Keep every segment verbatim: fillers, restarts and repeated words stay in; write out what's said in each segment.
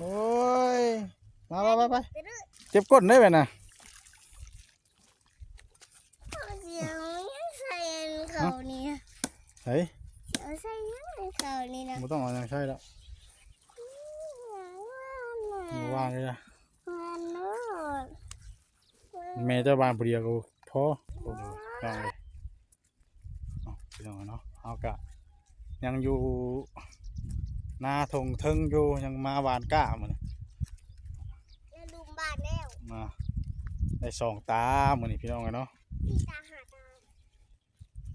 โอ้ย มาไปไปไป เจ็บก้นได้ไหมนะ เอาเสียงยังใส่อันเขาเนี่ย เฮ้ย เอาใส่ยังอันเขานี่นะ ไม่ต้องเอายังใช่แล้ว อืม วางเลยนะ วางโลด แม่เจ้าบ้านผู้เดียวก็พอ วางเลย เนาะ พี่น้องเนาะ เฮากะยังอยู่หน้าทงเทิงอยู่ ยังมาหว่านกล้ามื้อนี้ แล้วลุมบาดแล้ว มา ได้สองตามื้อนี้พี่น้องเนาะ สี่ตาห้าตา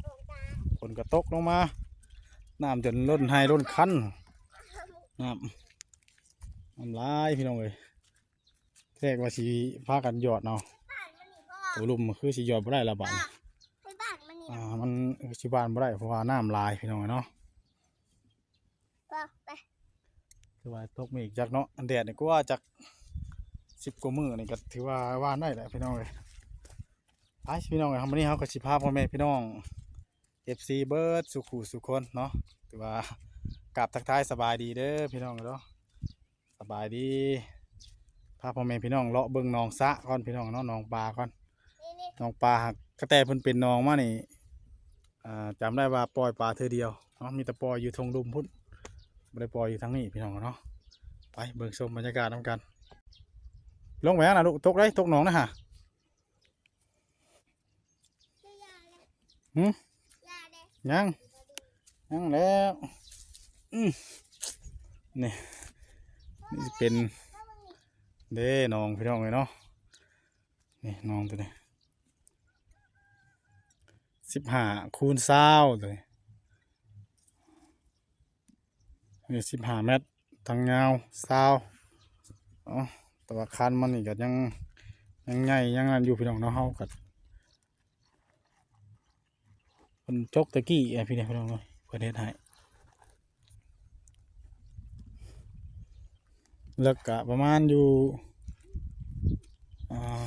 สองตา ฝนก็ตกลงมา น้ำจนล้นไฮ่ล้นคัน น้ำ น้ำหลายพี่น้องเอ้ย แทรกว่าสิพากันหยอดเอา โอ้ ลุ่มมันคือสิหยอดบ่ได้ละบาดนี้ ไปบ้านมันนี่ อ่า มันสิบ้านบ่ได้เพราะว่าน้ำหลายพี่น้องเนาะ ก็ไป คือว่าตกมาอีกจักเนาะ อันแดดนี่ก็ว่าจักสิบกว่ามื้อนี่ก็ถือว่าว่านได้แหละพี่น้องเอ้ย ไปพี่น้องเอ้ย วันนี้เฮาก็สิพาพ่อแม่พี่น้อง เอฟซี เบิดสู่คู่สู่คนเนาะ ถือว่ากราบทักทายสบายดีเด้อพี่น้องเนาะ สบายดี พาพ่อแม่พี่น้องเลาะเบิ่งหนองสระก่อนพี่น้องเนาะ หนองปลาก่อน นี่นี่ หนองปลาหากกะแต่เพิ่นเป็นหนองมานี่ อ่า จำได้ว่าปล่อยปลาเทื่อเดียวเนาะ มีแต่ปล่อยอยู่ทงลุ่มพุ้น บ่ได้ปล่อยอยู่ทางนี้พี่น้องเนาะ ไปเบิ่งชมบรรยากาศนำกัน ลงไปหั่นนะลูก ตกได้ ตกหนองนะฮะ หืม ยัง ยังแล้ว อืม นี่ นี่เป็น เด้หนองพี่น้องเอ้ยเนาะ นี่หนองตัวนี้ สิบห้าคูณซาวตัวนี้ นี่สิบห้าเมตร ทางยาวซาว อ๋อ แต่ว่าคันมันนี่ก็ยัง ยังใหญ่ ยังนั่นอยู่พี่น้องเนาะ เฮาก็ เพิ่นจกตะกี้ ไอ้พี่เนี่ยพี่น้องเนาะ เพิ่นเฮ็ดให้ แล้วก็ประมาณอยู่ อ่า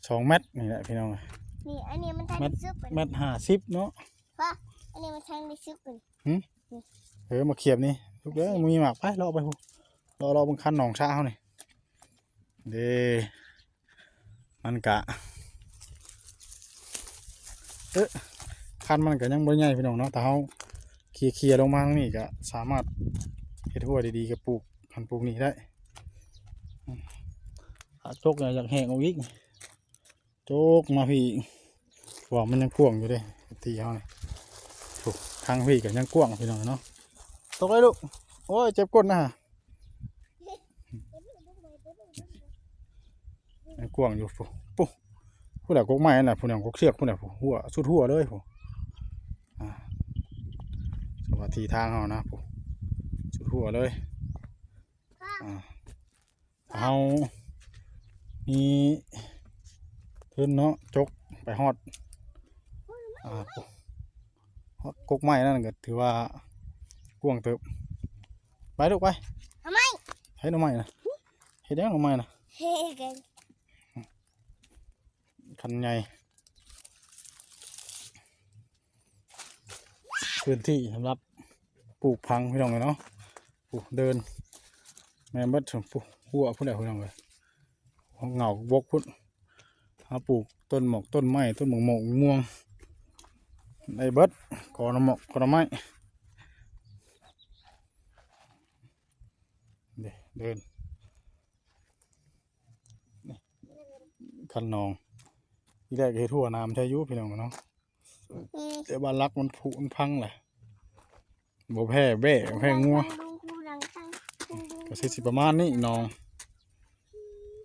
สองเมตรนี่แหละพี่น้อง นี่ อันนี้มันแทง เมตร ได้ซุกกว่า เม นี้ ตรห้าสิบเนาะ พ่อ อันนี้มันแทงได้ซุกกว่านี้ หืม เออ มาเขียบนี่ ลูกเอ้ย มีหมาก ไป เลาะไปพุ้น เลาะ เลาะเบิ่งคันหนองสระเฮานี่ เด้ มันกะ เอ๊ะ คันมันก็ยังบ่ใหญ่พี่น้องเนาะ ถ้าเฮาเคลียร์ๆลงมาทางนี้ก็สามารถเฮ็ดฮั้วดีๆกับปลูก หั่นปลูกนี่ได้ อืม หากตกเนี่ยอยากแห้งเอาอีก จกมาพี่อีก ว่ามันยังกว้างอยู่เด้ ที่เฮานี่ โอ้ ทางพี่ก็ยังกว้างพี่น้องเนาะ ตกเลยลูก โอ้ย เจ็บก้นนะ ยังกว้างอยู่พุ้น พุ้น พุ้นแหละกกไม้นั่นแหละ พุ้นแหละกกเสี้ยก พุ้นแหละพุ้น ฮั้ว สุดฮั้วเลยพุ้น อ่า สวัสดีทางเฮานะพุ้น สุดฮั้วเลย อ่า เฮามีทุนเนาะ จกไปฮอด อ่า ฮอดกกไม้นั่นก็ถือว่ากว้างเติบ ไปลูกไป ทำไม เฮ็ดหน่อไม้นะ เฮ็ดหยังหน่อไม้นะ เฮ้ยกัน คันใหญ่ พื้นที่สำหรับปลูกผักพี่น้องเอ้ยเนาะ ปลูกเดิน แม่นเบิดพุ้น ฮั้วพุ้นแหละพี่น้องเอ้ย เหง้าบกพุ้น เฮาปลูกต้นหมากต้นไม้ ต้นหมากหมากม่วง ได้เบิด กอหน่อหมากกอหน่อไม้ เด้ เดิน คันหนอง ทีแรกเฮ็ดฮั้วน้ำใช่อยู่พี่น้องเนาะ อืม แต่ว่าหลักมันผุมันพังแหละ บ่แพ้แบ้ บ่แพ้งัว ดังๆ ก็สิ สิประมาณนี้หนอง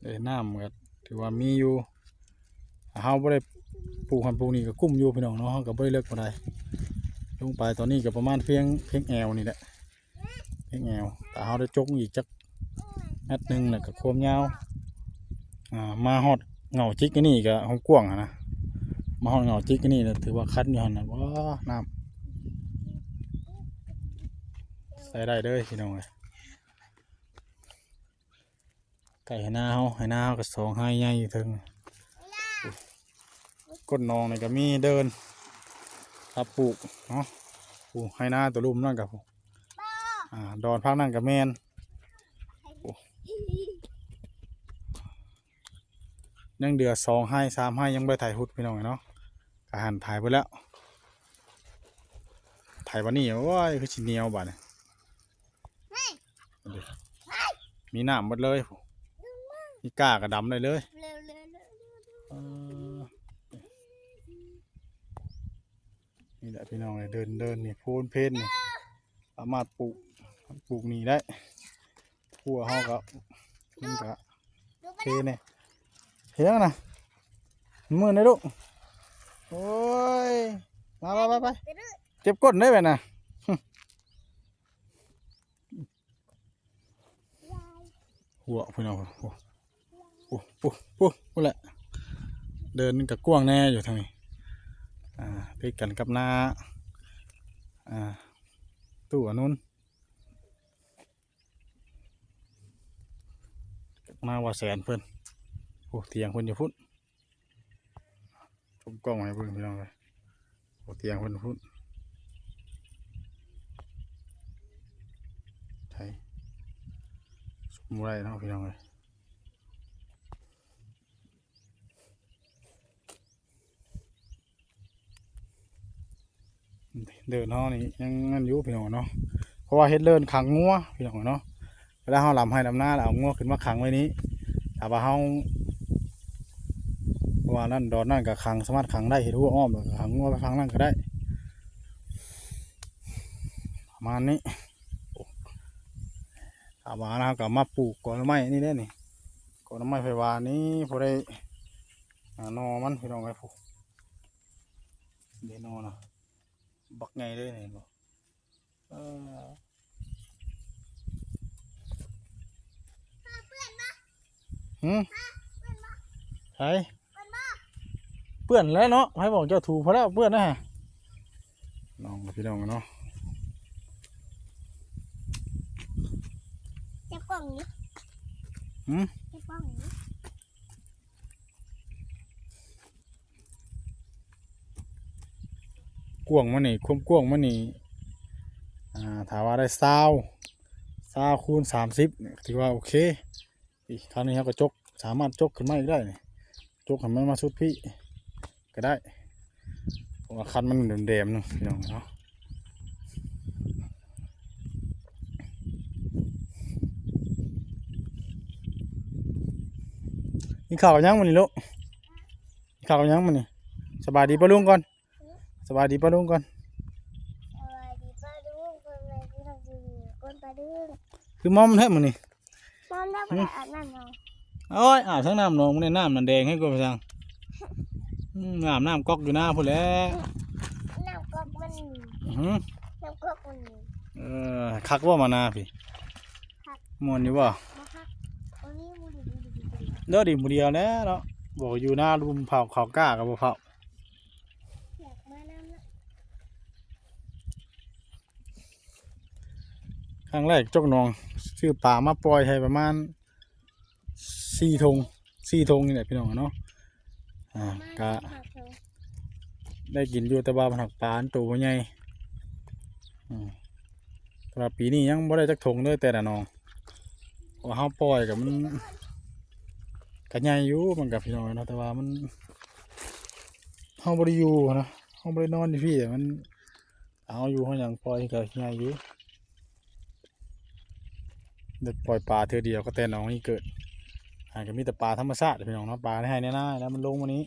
เอ้ย น้ำก็ถือว่ามีอยู่ ถ้าเฮาบ่ได้ปลูกหั่นปลูกนี่ก็กุ้มอยู่พี่น้องเนาะ เฮาก็บ่ได้เลิกปานใด ลงไปตอนนี้ก็ประมาณเพียง เพียงแอวนี่แหละ เพียงแอว ถ้าเฮาได้จกอีกจักเมตรหนึ่งแล้วก็ความยาว อ่า มาฮอดเหง้าจิกอันนี้ก็ความกว้างหั้นนะ มาฮอดเหง้าจิกอันนี้แล้วถือว่าคันอยู่หั่นนะ ว้า น้ำ ใส่ได้เด้อพี่น้องเอ้ย ใกล้ไฮ่นาเฮา ไฮ่นาเฮาก็สองไฮ่ใหญ่อยู่เทิง ก้นหนองนี่ก็มีเดิน ถ้าปลูกเนาะ ปลูกไฮ่นาตัวลุ่มนั่นก็ อ่า ดอนพักนั่นก็แม่น โอ้ ยังเหลือสองไฮ่สามไฮ่ยังบ่ได้ไถฮุดพี่น้องเนาะ กะหั่นไถไปแล้ว ไถวันนี้ โอ้ย คือสิเหนียวบาดนี้ มีน้ำหมดเลย มีก้ากะดำได้เลย เร็วๆๆๆ เออ นี่แหละพี่น้องเอ้ย เดินเดินนี่ โพนเพนนี่ สามารถปลูก ปลูกนี่ได้ พั่วเฮาก็ มันก็ ดูไป เท แล้ว นี่ เฮ็ดหยังนะ มือนี่ลูก โอ้ย มาไปไปไป เจ็บก้นได้ไหมนะ หัวพี่น้อง โอ้โห โอ้โห โอ้โห แหละ เดินกะกว้างแน่อยู่ทางนี้ อ่า ติดกันกับหน้า อ่า ตู้อันนู้น หน้าว่าแสนเพิ่น โอ้ เถียงเพิ่นอยู่พุ้น ชมกล้องให้เบิ่งพี่น้องเอ้ย โอ้ เถียงเพิ่นพุ้น ไถ ชมบ่ได้เนาะพี่น้องเอ้ย เดินเฮานี่ยังนั่นอยู่พี่น้องเนาะ เพราะว่าเฮ็ดเดินขังงัวพี่น้องเนาะ เวลาเฮาลำไฮ่ลำนาแล้วเอางัวขึ้นมาขังไว้นี้ ถ้าว่าเฮา เพราะว่านั่นดอนนั่นก็ขัง สามารถขังได้ เฮ็ดฮั้วอ้อมแล้วก็ขังงัวไปฝั่งนั่นก็ได้ ประมาณนี้ ถ้าว่านะ ก็มาปลูกกอหน่อไม้นี่ได้นี่ กอหน่อไม้ไผว่านี่ พอได้ อ่า หน่อมันพี่น้องเอ้ย ผู้ เดี๋ยวหน่อนะ บักใหญ่เลยนี่ เออ หืม ไผ เปื้อนแล้วเนาะ ไผบอกเจ้าถูพอแล้ว เปื้อนนะฮะ น้องพี่น้องเนาะ จับกล้องนี้ หืม จับกล้องนี้ กว้างมันนี่ ความกว้างมันนี่ อ่า ถ้าว่าได้ซาว ซาวคูณสามสิบเนี่ย ถือว่าโอเค อีกครั้งนี้เฮาก็จก สามารถจกขึ้นมาอีกได้นี่ จกให้มันมาสุดพี้ก็ได้ เพราะว่าคันมันแดมๆหนึ่งพี่น้องเนาะ กินข้าวกับหยังมื้อนี้ลูก กินข้าวกับหยังมื้อนี้ สบายดีป้าลุงก่อน สบายดีป้าลุงก่อน สบายดีป้าลุง คนอะไรที่ทำดีๆ คนป้าลุง คือมอมแท้มื้อนี้ มอมแล้ว หึ บ่ได้อาบน้ำหนอง โอ้ย อาบทั้งน้ำหนองมื้อนี้ น้ำนั่นแดงให้กูไปสั่ง อืม อาบน้ำก๊อกอยู่หน้าพุ้นแหละ น้ำก๊อกมัน อื้อหือ น้ำก๊อกมัน เออ คักบ่มานาพี่ คัก ม่วนอยู่บ่ บ่คัก วันนี้มูดีดีดีดี เด้อดีผู้เดียวแหล้วเนาะ บอกอยู่หน้าลุ่มเผาเขากล้ากับบ่เผา อยากมานำละ ครั้งแรกจกหนอง ซื้อปลามาปล่อยให้ประมาณสี่ถุง สี่ถุงนี่แหละพี่น้องเนาะ อ่า ประมาณ ก็ สิบห้าถุง ได้กินอยู่ แต่ว่ามันหักปลาอันโตบ่ใหญ่ อืม แต่ว่าปีนี้ยังบ่ได้จักถุงเลยแต่ละหนอง เพราะเฮาปล่อยกับมัน ก็ใหญ่อยู่มันกับพี่น้องเนาะ แต่ว่ามัน เฮาบ่ได้อยู่นะ เฮาบ่ได้นอนอยู่พี้ มัน เอาอยู่ เฮายังปล่อยก็ใหญ่อยู่ ได้ปล่อยปลาเทื่อเดียวก็แต่หนองนี้เกิด อ่า ก็มีแต่ปลาธรรมชาติพี่น้องเนาะ ปลาในไฮ่ในนาแล้วมันลงมานี้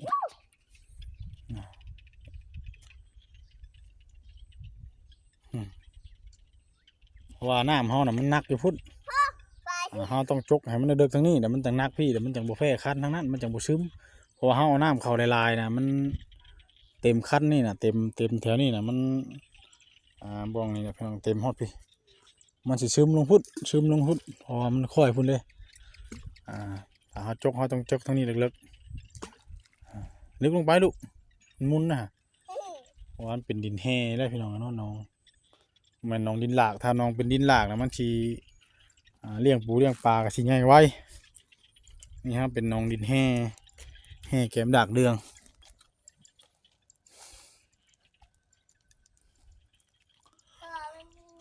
อืม เพราะว่าน้ำเฮาน่ะมันหนักอยู่พุ้น อ่า เฮาต้องจกให้มันเลิกทางนี้ เดี๋ยวมันจั่งหนักพี้ เดี๋ยวมันจั่งบ่แพ้คันทางนั้น มันจั่งบ่ซึม เพราะว่าเฮาเอาน้ำเข้าหลายๆน่ะ มันเต็มคันนี่น่ะ เต็ม เต็มแถวนี่น่ะ มัน อ่า บ่องนี่น่ะพี่น้อง เต็มฮอดพี้ มันสิซึมลงพุ้น ซึมลงพุ้น เพราะว่ามันค่อยพุ้นเด้ อ่า ถ้าเฮาจก เฮาต้องจกทางนี้เลิกๆ อ่า ลึกลงไปลูก มันมุนนะ เพราะว่ามันเป็นดินแฮ่แล้วพี่น้องเนาะ หนอง แม่นหนองดินหลาก ถ้าหนองเป็นดินหลากนะมันสิ อ่า เลี้ยงปูเลี้ยงปลาก็สิใหญ่ไว นี่ครับ เป็นหนองดินแฮ่ แฮ่แกมดากเดือง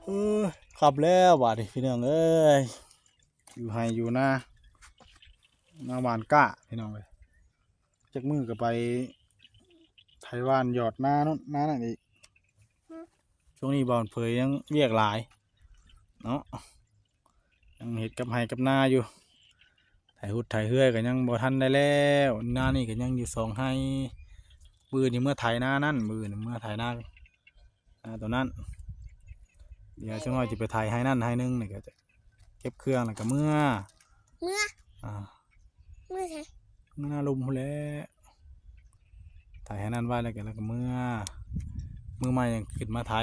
เออ ขับแล้วบาดนี้พี่น้องเอ้ย อยู่ไฮ่อยู่นา นาหว่านก้าพี่น้องเอ้ย จักมื้อก็ไปไถหว่านหยอดนาโน่นนานั่นอีก ช่วงนี้บ่าวเผยยังเวียกหลายเนาะ ยังเฮ็ดกับไฮ่กับนาอยู่ ไถฮุดไถเฮือยก็ยังบ่ทันได้แล้ว นานี่ก็ยังอยู่สองไฮ่ มื้อนี้เมือไถนานั่น มื้อนี้เมือไถนา อ่า ตัวนั้น เดี๋ยวจักหน่อยจะไปไถไฮ่นั่นไฮ่หนึ่งนี่ก็จะเก็บเครื่องแล้วก็เมือ เมือ อ่า เมือไส เมือนาลุ่มพู้นแหละ ไถไฮ่นั่นไว้แล้วก็ แล้วก็เมือ มื้อใหม่ยังขึ้นมาไถ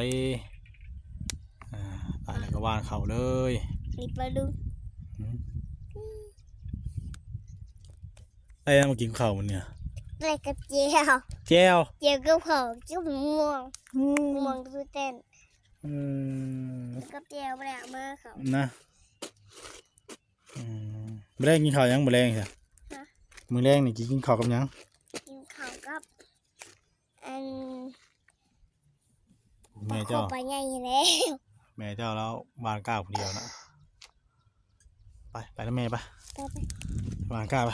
อ่า ไถแล้วก็หว่านข้าวเลย นี่ปลาดุก อืม ได้แล้วมากินข้าวมื้อนี้ ได้กับแจ่ว แจ่ว แจ่วกับข้าวกับม่วง อืม ม่วงคือเต้น อืม กับแจ่วบ่ได้เอามาข้าว นะ อืม มื้อแลงกินข้าวหยังมื้อแลงจ้ะ ฮะ มื้อแลงนี่กินข้าวกับหยัง กินข้าวกับ อัน แม่เจ้า ปลาคอปลาใหญ่แล้ว แม่เจ้าแล้วหว่านก้าผู้เดียวนะ ไป ไปนำแม่ไป ไปไป หว่านก้าไป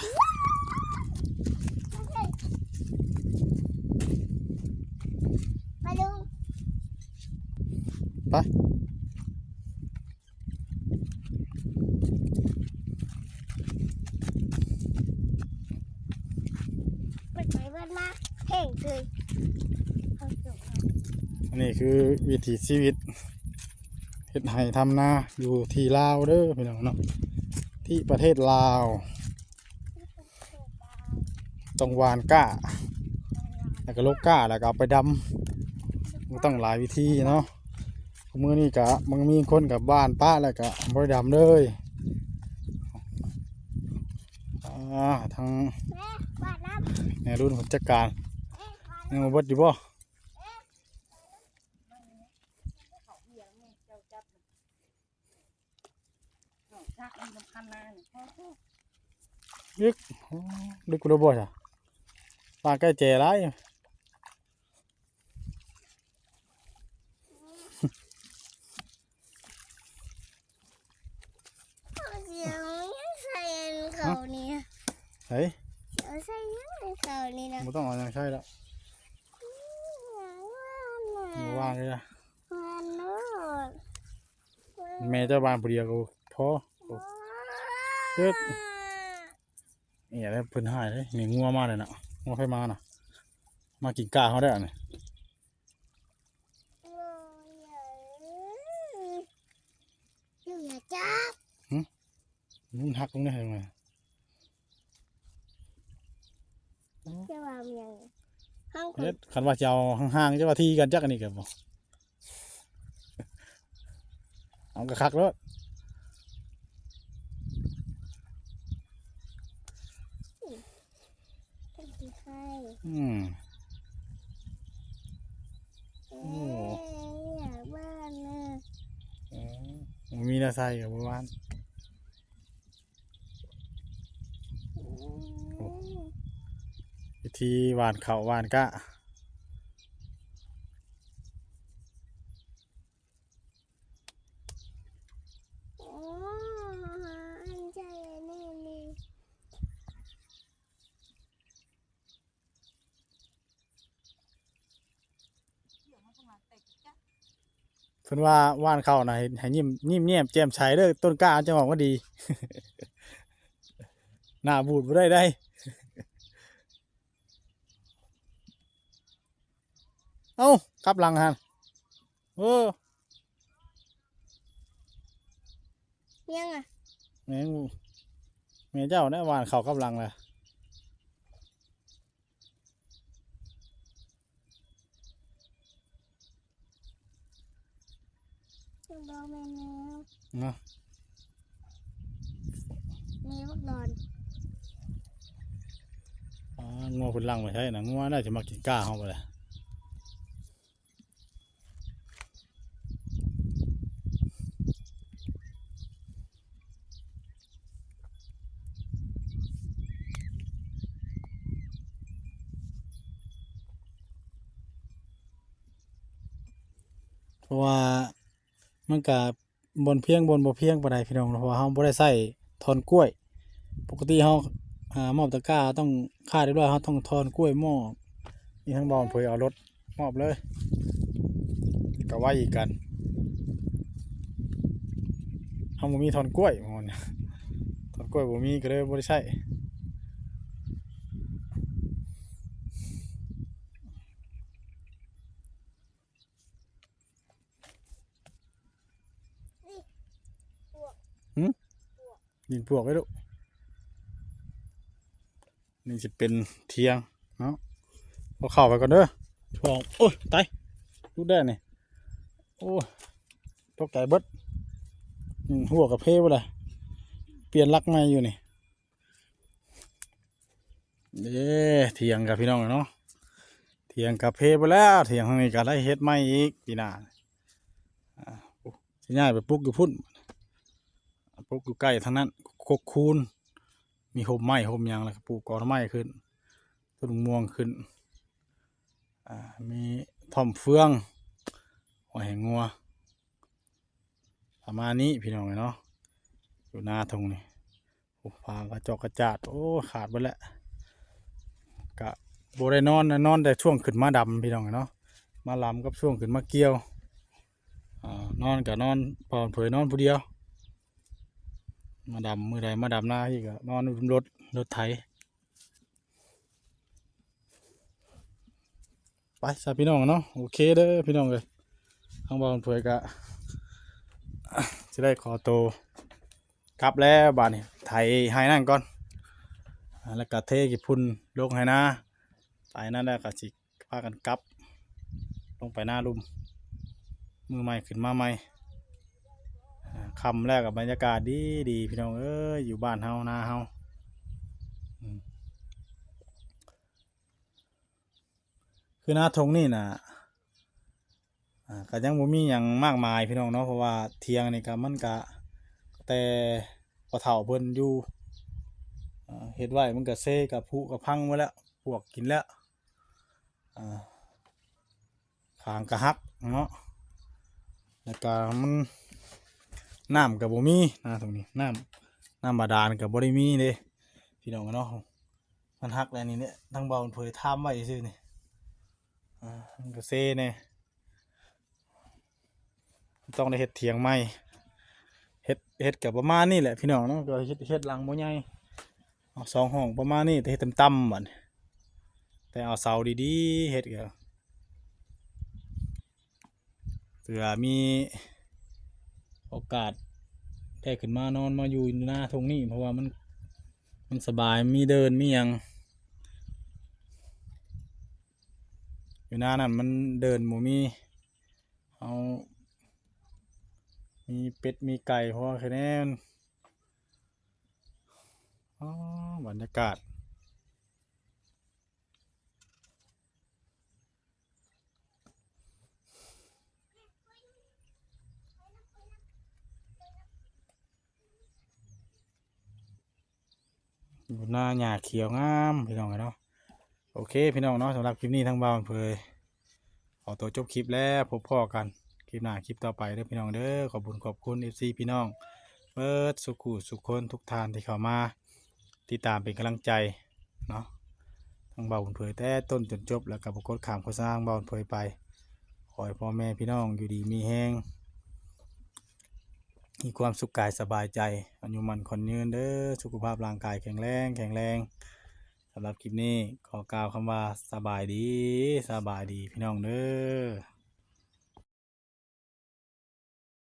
ไปลุง ไป เปิดไปเปิดมาแห้งเลย อันนี้คือวิถีชีวิต เฮ็ดไฮ่ทำนาอยู่ที่ลาวเด้อพี่น้องเนาะ ที่ประเทศลาว ต้องหว่านก้า แล้วก็ลกก้า แล้วก็เอาไปดำ มันต้องหลายวิธีเนาะ มื้อนี้ก็บางมีคนก็หว่านปะแล้วก็บ่ได้ดำเลย อ่า ทาง แม่กวาดน้ำ แม่รุ่นผู้จัดการ แม่กวาด ยังบ่เบิดอยู่บ่ ลึก โอ้ ลึกกว่าบ่จ้ะ ปลาใกล้แจ่หลาย เอาเสียงยังใส่อันเขานี่ เฮ้ย เอาใส่ยังอันเขานี่นะ บ่ต้องเอาหยังใส่แล้ว อืม บ่ว่างเลยนะ มันโลด แม่เจ้าบ้านผู้เดียวก็พอ เอิ๊ด เนี่ยแล้วเพิ่นหายเลย มีงัวมาเลยเนาะ งัวไผมาน่ะ มากินก้าเฮาได้อันนี้ ลูกอย่าจับ หึ มันหักลงได้ยังไง จะว่ามันยังไง ห้องคน เฮ็ด คันว่าจะเอาห่างๆ จะว่าทีกันจักอันนี้ก็บ่ เอากระคักแล้ว อืม โอ้ อยากบ้านนะ โอ้ มีนาไซกับบ้าน อืม วิธีหว่านข้าวหว่านกะ โอ้ อันใหญ่แน่เลย เพิ่นว่าหว่านข้าวน่ะ ให้ ให้ยิ้ม ยิ้มแย้มแจ่มใสเด้อ ต้นกล้ามันจะออกมาดี หน้าบูดบ่ได้ได้ เอ้า กลับหลังหั่น เออ ยังอะ แม่ง แม่เจ้าเนี่ยหว่านข้าวกลับหลังเลย บอกแม่แมว เนาะ แมวดอน อ่า งัวเพิ่นหลั่งไว้ใช่นะ งัวน่าจะมากินก้าเฮาไปเลย เพราะว่ามันก็บ่อนเพียง บ่อนบ่เพียงปานใดพี่น้อง เพราะว่าเฮาบ่ได้ใช้ ถอนกล้วย ปกติเฮา อ่า มอบตะกร้าต้องคาดเรียบร้อย เฮาต้องถอนกล้วยมอบ นี่ทางบ่าวเผยเอารถมอบเลย ก็ไวอีกกัน เฮาบ่มีถอนกล้วย ถอนกล้วยบ่มีก็เลยบ่ได้ใช้ หึ ดินปลวกไว้ลูก นี่จะเป็นเถียงเนาะ เอาเข้าไปก่อนเด้อ ช่วง โอ้ย ตาย ลูกแด้นี่ โอ้ย ตกใจเบิด อืม หัวกระเพาะเลย เปลี่ยนลักใหม่อยู่นี่ เด้ เถียงกับพี่น้องเนาะ เถียงกระเพาะไปแล้ว เถียงทางนี้ก็ได้เฮ็ดใหม่อีกปีหน้า อ่า สิย้ายไปปลูกอยู่พุ้น ปลูกอยู่ใกล้ทางนั้น คกคูน มีโฮมไม้โฮมหยัง แล้วก็ปลูกกอไม้ขึ้น ต้นม่วงขึ้น อ่า มีท่อมเฟือง หัวแหงงัว ประมาณนี้พี่น้องเนาะ อยู่หน้าทงนี่ โอ้ ฟางกระจอกกระจาด โอ้ ขาดไปแล้ว กะบ่ได้นอนนะ นอนแต่ช่วงขึ้นมาดำพี่น้องเนาะ มาลำกับช่วงขึ้นมาเกี่ยว อ่า นอนก็นอน บ่าวเผยนอนผู้เดียว มาดำ มื้อใดมาดำนาอีกก็นอนอยู่รถ รถไถ ไปซะพี่น้องเนาะ โอเคเด้อพี่น้องเอ้ย ทางบ่าวเผยก็ สิได้ขอตัวกลับแล้ว บาดนี้ไถไฮ่นั่นก่อน อ่า แล้วก็เทขี้ฝุ่นลงไฮ่นา ไปนั่นแล้วก็สิพากันกลับ ลงไปนาลุ่ม มื้อใหม่ขึ้นมาใหม่ อ่า ค่ำแล้วก็บรรยากาศดีดีพี่น้องเอ้ย อยู่บ้านเฮานาเฮา อืม คือนาทงนี่น่ะ อ่า ก็ยังบ่มีหยังมากมายพี่น้องเนาะ เพราะว่าเถียงนี่ก็มันก็แต่พ่อเฒ่าเพิ่นอยู่ อ่า เฮ็ดไว้มันก็เซก็ผุก็พังหมดแล้ว ปลวกกินแล้ว อ่า ขางก็หักเนาะ แล้วก็มัน น้ำก็บ่มีนะตรงนี้ น้ำ น้ำบาดาลก็บ่ได้มีเด้ พี่น้องเนาะ มันหักแล้วนี่เนี่ย ทางบ่าวเผยทามไว้ซื่อนี่ อ่า มันก็เซแน่ ต้องได้เฮ็ดเถียงใหม่ เฮ็ด เฮ็ดก็ประมาณนี้แหละพี่น้องเนาะ ก็เฮ็ด เฮ็ดหลังบ่ใหญ่ เอาสองห้องประมาณนี้ แต่เฮ็ดต่ำๆ บัดนี้ แต่เอาเสาดีๆ เฮ็ดก็ เผื่อมีโอกาสได้ขึ้นมานอนมาอยู่หน้าทงนี่ เพราะว่ามัน มันสบาย มีเดิน มีหยัง อยู่หน้านั่นมันเดินบ่มี เอา มีเป็ด มีไก่ พอแค่นั้น อ๋อ บรรยากาศ อยู่หน้าหญ้าเขียวงามพี่น้องเนาะ โอเคพี่น้องเนาะ สำหรับคลิปนี้ทางบ่าวเผยขอตัวจบคลิปแล้ว พบพ้อกันคลิปหน้าคลิปต่อไปเด้อพี่น้องเด้อ ขอบคุณขอบคุณ เอฟซี พี่น้องเบิดสุขุสุขคนทุกท่านที่เข้ามาติดตามเป็นกำลังใจเนาะ ทางบ่าวเผยแต่ต้นจนจบ แล้วก็บ่กดข้ามโฆษณาทางบ่าวเผยไป ขอให้พ่อแม่พี่น้องอยู่ดีมีแฮง มีความสุขกายสบายใจ อายุมั่นขวัญยืนเด้อ สุขภาพร่างกายแข็งแรง แข็งแรง สำหรับคลิปนี้ขอกล่าวคำว่าสบายดี สบายดีพี่น้องเด้อ